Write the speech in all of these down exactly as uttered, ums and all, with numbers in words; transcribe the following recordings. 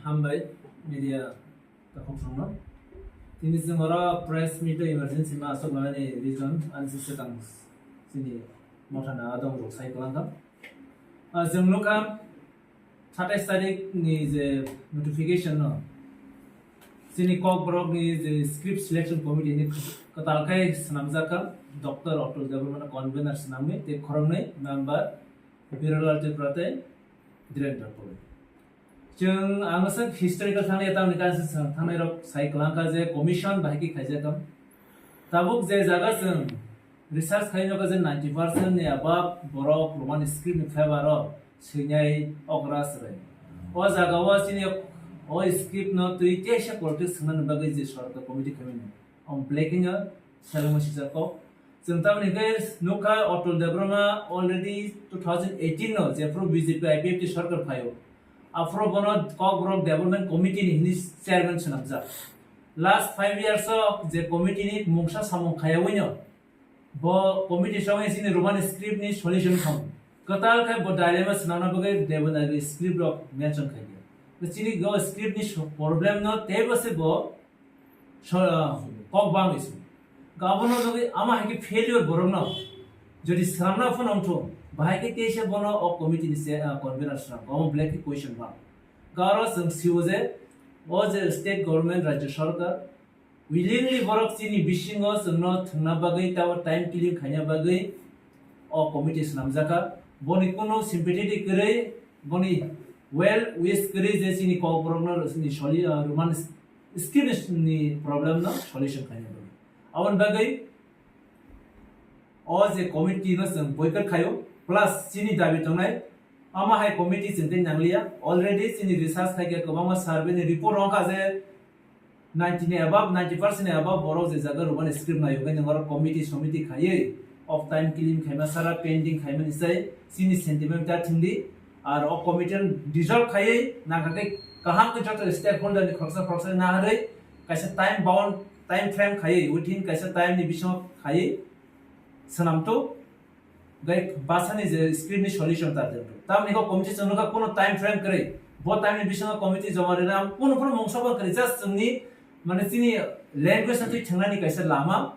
Hambai media takhuk songno. Tini chwng oro press meet o emergency ma aswk manani reason ani se swkang chini mothana adong rok sai kwlangkha. Ah, chwng nukha satais tarik ni je notification no chini Kokborok ni je script selection committee ni kwtal khai swnamjak kha, Doctor Atul Debbarma no convener swnamwi tei khoroknwi member Birolal Tripura tei Dhirendra Puri. Chwng ang sak historical thangni tamni kaisa chwng thangnai rok sai kwlangkha je commission bahai khe khaijak kha. Tabuk je jaga chwng research khai nokha je ninety percent ni above borok Roman script ni favor o swinai okra swrai. O jaga o chini o script no twi teisa politics thwngnani bagwi je sorkar committee khaimani. Om black no selengma sijak kok. Chwng tamni hwnkhe nukha Atul Debbarma already two thousand eighteen no jephru B J P I P F T sorkar phaio. Aphuru bono Kokborok Development Committee ni hini chairman swnamjak. Last five years o je committee ni mungsa samung khayawino bo committee songwi chini Roman script ni solution khamu. Kwtal khai bo dilemma swnamna bagwi Devanagari script rok mention khaikha. Chini go script ni so-, problem no teibo se bo so-, ah, kok bang isi. Gabono nugwi ama hai khe failure borok no. Jodi swnamna phano wngthung, bahai khe teisa bono o committee ni se, ah, convener swnam, omo black khe question mark. Garo chwng siwo je, o je state government, rajya sarkar, willingly borok chini bisingo chwngno thwngna bagwi, tabo time killing khaina bagwi, o committee swnamjakha. Boni kunu sympathetic kwrwi, boni well wish kwrwi je chini kokborokno chini soli-, ah, Roman script ni problem no solution khaina bagwi. Aboni bagwi o je committee no chwng boycott khaio, plus chini dabi tongnai, ama hai committee chwng tei nangliya. Already chini research khaikhe kwbangma survey ni report wngkha je ninety ni above, ninety percent ni above borok je jaga Roman script naio, hwnkhe norok committee somiti khaiwi of time killing khaima sara pending khaimani sai chini sentiment ta thwngdi. Ar o committee no dissolve khaiwi nangkha tei kaham khe joto stakeholder ni khoroksa khoroksa naharwi kaisa time bound, time frame khaiwi within kaisa time ni bisingo khaiwi swnamtwi. Gai basani je script ni solution ta tei. Tamni ko committee chwng nukha kuno time frame kwrwi. Bo time ni bisingo committee joma rwna kuno phano mungsa bo kwrwi, just chwngni mane chini language no twi thwngnani kaisa lama.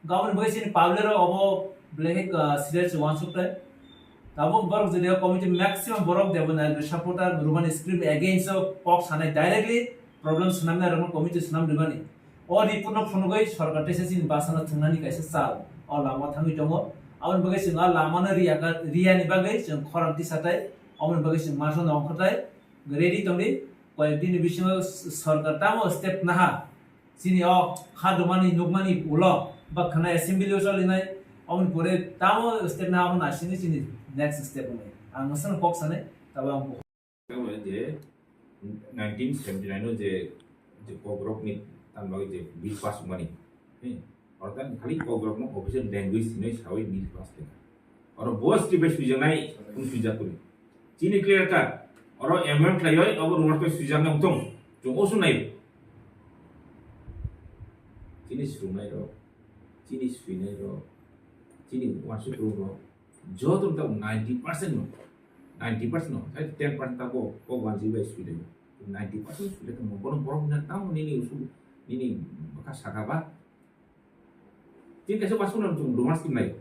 Gaboni bagwi chini public rok obo belai khe, ah, serious wansuk tai. Tabuk borok jodi o committee maximum borok Devanagari supporter, Roman script against o kok sanai directly problem swnamnai rokno committee swnam rwmani. O report no phunugwi sorkar teisa chini basano thwngnani kaisa chal o lama thangwi tongo. Aboni bagwi chwng o lama no riya ka, riya ni bagwi chwng khorang tisa tai, aboni bagwi chwng masa no ongkha tai, ready tongdi, koyek din ni bisingo sorkar tamo step naha chini o kha dumani nukmani ulo ba khana assembly o cholinai, aboni pore tamo step naha abo naisingwi chini next step wngnai. Ang nwsano kok sanai, tabo ang Tamo je nineteen seventy nine o je, je Kokborok ni tamni bagwi je bill pass wngmani, hmm, oro tamo khali Kokborok no official language hinwi sawi bill pass khaikha. Oro bo script bai swijaknai, kunu swijak kwrwi. Chini clear cut, oro amendment khlaiwi abo Roman bai swijaknai wngthung, chwng oso naio. Chini swrwngnairok, chini swinairok, chini uansuk rwrok, joto tamo ninety percent no, ninety percent no, hai ten percent tabo kok wanjwi bai swi laio. Ninety percent swi lai tongmo, bono borok wngkha tamo nini usul, nini bwkha saka ba. Tini kaisa uansuk no chwng Roman script nai.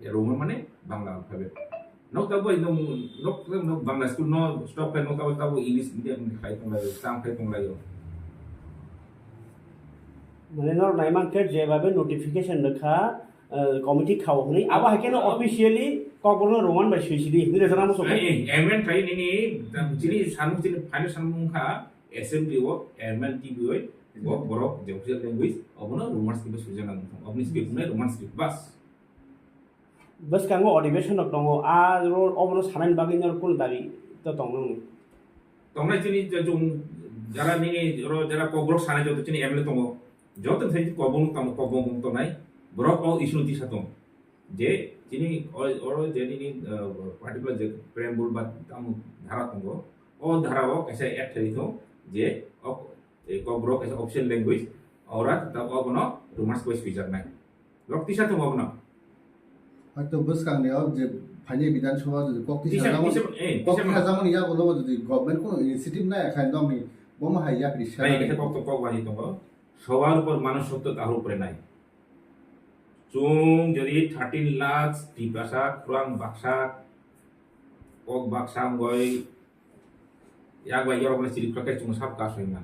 Ya, Roman mane Bangla alphabet. Nok tabo, nok, nok, nok Bangla school no stop khai, nok tabo, tabo English medium khai tong laio, tang khai tong laio. Mane norok naimankhe jebabe notification rwkha, eh, committee khao hwnwi, abo hai kheno officially Kokborok no Roman bai swisidi hwnwi rwjaknai muchung. Ai, ai, amendment khai nini, chini sanmung, chini final sanmung wngkha assembly o amendment twiwi bo borok je official language obono Roman script bai swijaknai wngkha, oboni script wngnai Roman script, bas. Bwskango adhibeshon rok tongo, a ro-, obono sanani bagwi norok kunu dabi to tong nangni? Tongnai chini je chwng jara nini oro jara Kokborok sanai joto chini M L A tongo, joto sai Kokborok tamo Kokborok tongnai, borok o issue no tisa tong. Je chini o-, oro je nini, uh, particular je preamble ba tamo dhara tongo, o dhara o kaisa act khlai thung je o, e, Kokborok kaisa official language, ora ta obono Roman script bai swijaknai. Rok tisa tong obono. Haitu bwskangni o je Phaini Bidhan Sabha jodi kok tisa, tisa, eh, kok tisa tisa jamani yago logo jodi government kono initiative naya khai nokni bomo hai yakri sera. Bai kete kok to kok wani tongo. Sobar upor manush sotto tahor upore nai. Chwng jodi thirteen lakhs Tiprasa khurang baksa kok baksa wngoi yak bai yorok le chiri khwlai khe chwng sab kasoi man.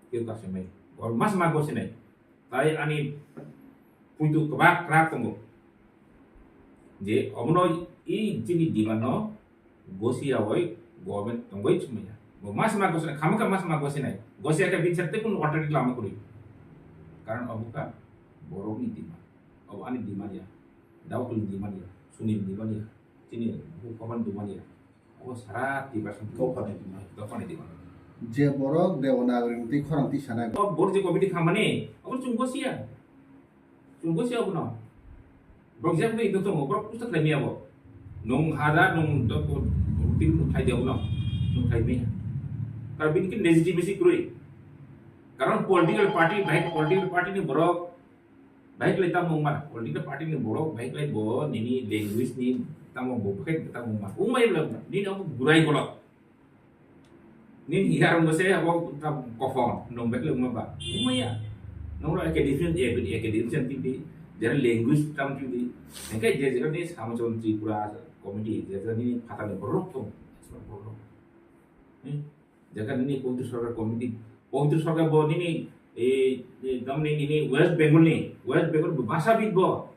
Keu kasoi mai. Or mas ma gosi nai. Tai ani puitu kwbak kwrak tongo. Je obono i chini demand no gosi yaoi government tongoi chumaya. Bo mas ma gosi nai, khamukha mas ma gosi nai. Gosi ake bichar te kun authority lama kuri. Karon obo ka borok ni demand. Obo ani demand ya. Daukul ni demand ya. Sunil ni demand ya. Chini bu koban demand ya. Obo sara Tiprasa dophani demand. Dophani demand. Je borok Devanagari ni twi khorang twi sanai. Obo borok je committee khamani, obo chwng gosi ya. Chwng gosi ya obono. Borok je obono ido tongo, borok pusto khlai maya bo. Nung hajar nung do tin nung khai de obono. Nung khai maya. Karon bini ki legitimacy kwrwi. Karon political party, bahai political party ni borok Bahai kwlai tamo wngma, political party ni borok bahai kwlai bo nini language ni tamo bo bahai tamo wngma. Wngma ya bwlai nini abo gurai bolok. Nini yar wngma se abo tam kophon nong bahai kwlai wngma ba. Wngma ya. Nong ro academician, academician tip di, jera language tam tip di. Hingke je jera ni samo chon Tripura committee, jera ni phatar ni borok tong, expert borok. Hmm? Jaka nini Poitru Sarkar committee, Poitru Sarkar bo nini, e, e, tamni nini West Bengal ni, West Bengal bo bhasha bid bo,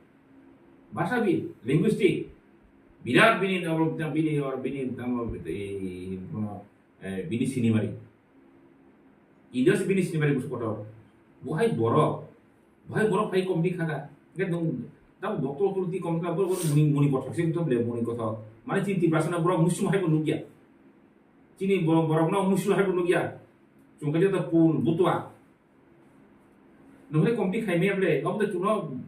bhasha bid, linguistic, birat bini, bini, bini, tamo, e, bono, e, bini sinimari. Idos bini sinimari bus kotor. Bo hai borok, bo hai borok hai committee khaka. Nge nung, tamo doctor, doctor ti committee khaka, borok, borok muni, muni kotor, sing to ble muni kotor. Mane chinti basana borok musim hai bo nukya. Chini bo-, borokno musu hai bo nukya. Chwng khe joto pun butwa. Nokle komti khai maya ble, obo de chwngno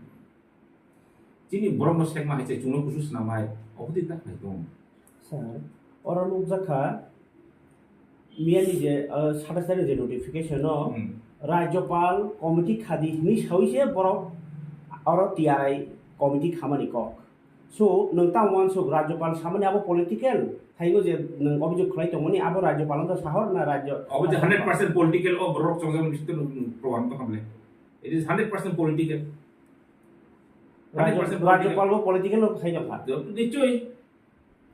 chini borokno sekma hai se chwngno kusu swnam hai. Obo de tak hai tong. Sir, oro nukjakha miyani je, uh, satais tarik je notification o Hmm. Rajyapal committee khadi hinwi sawi se borok oro T R I committee khamani kok. So, nwng tamo uansuk, Rajyapal samani abo political, thaigo je nwng obijok khlai tongmani, abo Rajyapal wngkha sahor na rajyo? Obo je hundred percent political, o borok chongjak bising twi nwng proman tongkha bwle. It is hundred percent political. Hundred percent Rajyo-, political. Rajyapal bo political no khai tongkha. Nichoi,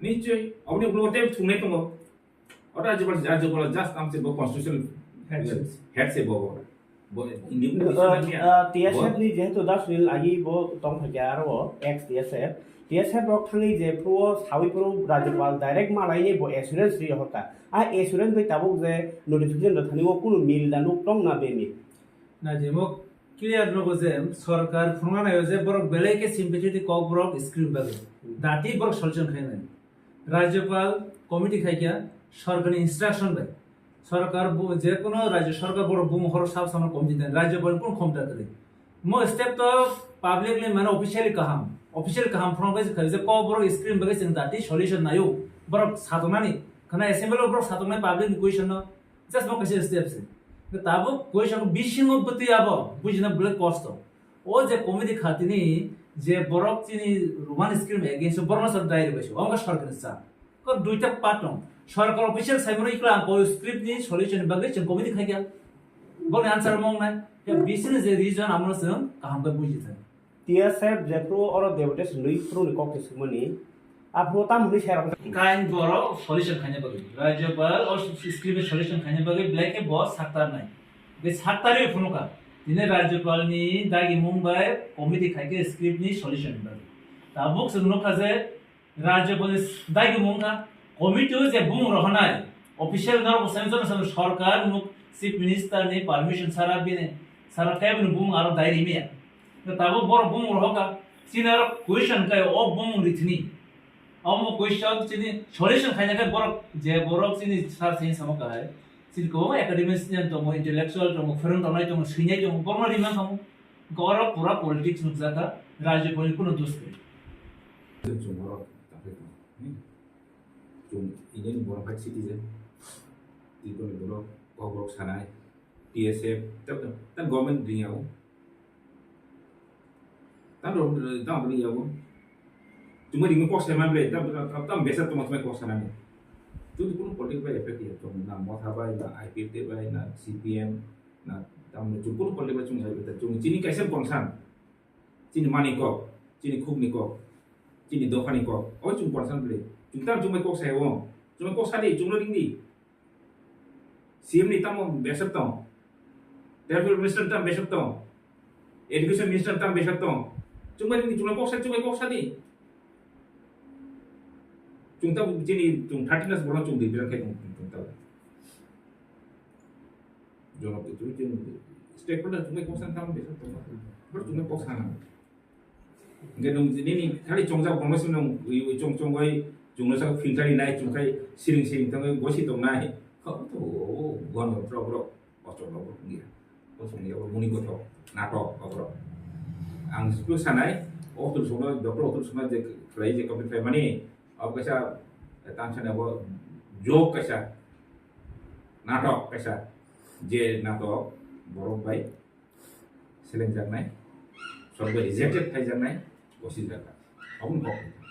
nichoi, oboni ulo tei thungnai tongo. Oro Rajyapal, Rajyapal just tamo se bo constitutional head se. Head se bo, bo. Bo independent Uh, decision ya. Uh, T S F Bo ni jehetu das nil agi bo tong thakya aro ex T S F. T S F rok thangwi je phuru sawi phuru Rajyapal direct malai ni bo assurance ri horka. A assurance bai tabuk je notification rok thani o kunu mil da nuk tong na be mil. Na jemo clear nogo je sorkar phunukna naio je borok belai khe sympathetic kok borok screen bagwi. Dati borok solution khainai. Rajyapal committee khaikha sorkarni instruction bai. Sorkar bo, je kono rajya sorkar borok bumung horo sab samano committee dan. Rajyapal kono khomta kwrwi. Mo step to publicly mane officially kaham. Officially kaham from bai khaijak kok borok screen bagwi chwng dati solution naio. Borok satonani. Khana assembly borok satongnai public ni question no. Just mo kaisa step se. Tabuk question bisingo bwtwi abo bujina belai kosto. O je committee khatini je borok chini Roman script against borok no sar diary bai se. Omo sorkar ni sa. Ko duita part tong. Sorkar official saimano ikla ang ko script ni solution bagwi chwng committee khaikha. Boni answer mong nai. Ya bisini je reason amo chwng kaham khe buji thang. T S F jephru oro Devotesh nui phru ni kok te sumani. Aphru tam hwnwi sai rok. Kain borok solution khaina bagwi. Rajyapal o script ni solution khaina bagwi belai khe bo saktar nai. Be saktarwi phunukha. Tini Rajyapal ni dagi mung bai committee khaikhe script ni solution ni bagwi. Tabuk chwng nukha je Rajyapal ni dagi mung kha, committee o je bumung rohornai, official norok bwsai joto salo sorkar nuk chief minister ni permission sara bini, sara kebo ni bumung aro dai rimya. Tabuk borok bumung rohor kha, chini aro question kai o bumung rithini. Omo question chini solution khaina khe borok je borok chini sar chini samo kai. Chini kwbangma academician tongo, intellectual tongo, phwrwng tongnai tongo, swinai tongo, borokno rimang khamu. Borok pura politics nukjakha, Rajyapal ni kunu dos kwrwi. Chwng borok takhai tongo. Hmm. Chwng Indian borok hai citizen. Tripura ni borok, kok borok sanai, T S F, tei, tei government ring yago. Tamo, tamo ring yago. Chumai ringwi kok saima ble, tam, tam, tam besa tongma chumai kok sanani. Chwng kunu political bai effect ya, chwng na Motha bai, na I P F T bai, na C P M, na tam chwng kunu political bai chwng hai bai, chwng chini kaisa concern. Chini mani kok, chini khukni kok, chini dophani kok, oi chwng concern ble. Chwng tam chumai kok sai o, chumai kok sadi, chwngno ringdi. C M ni tamo besap tong. Transport minister tam besap tong. Education minister tam besap tong. Chumai ni chumai kok sa, chumai kok sadi. Chwng tam chini chwng thirty nas bolang chwng di bilang khai chwng tam. Jonok tu chwng stakeholder chumai kok sa tam besap tong. Bor chumai kok sa na. Hingke nwng nini khali chongjak bongma se nwng ui ui chong chong bai chwngno sak phingchari nai chwngkhai siring siring tongwi bosi tongnai. Kok to bono borok borok kochok rok wngya. Kochok ni abo muni kothok natok oborok. Ang sipro sanai otul songno doctor otul songno je khlai je komit khlai mani abo kaisa tansani abo jok kaisa natok kaisa je natok borok bai selengjaknai, sorbai rejected khaijaknai, gosijaknai. Aboni kok.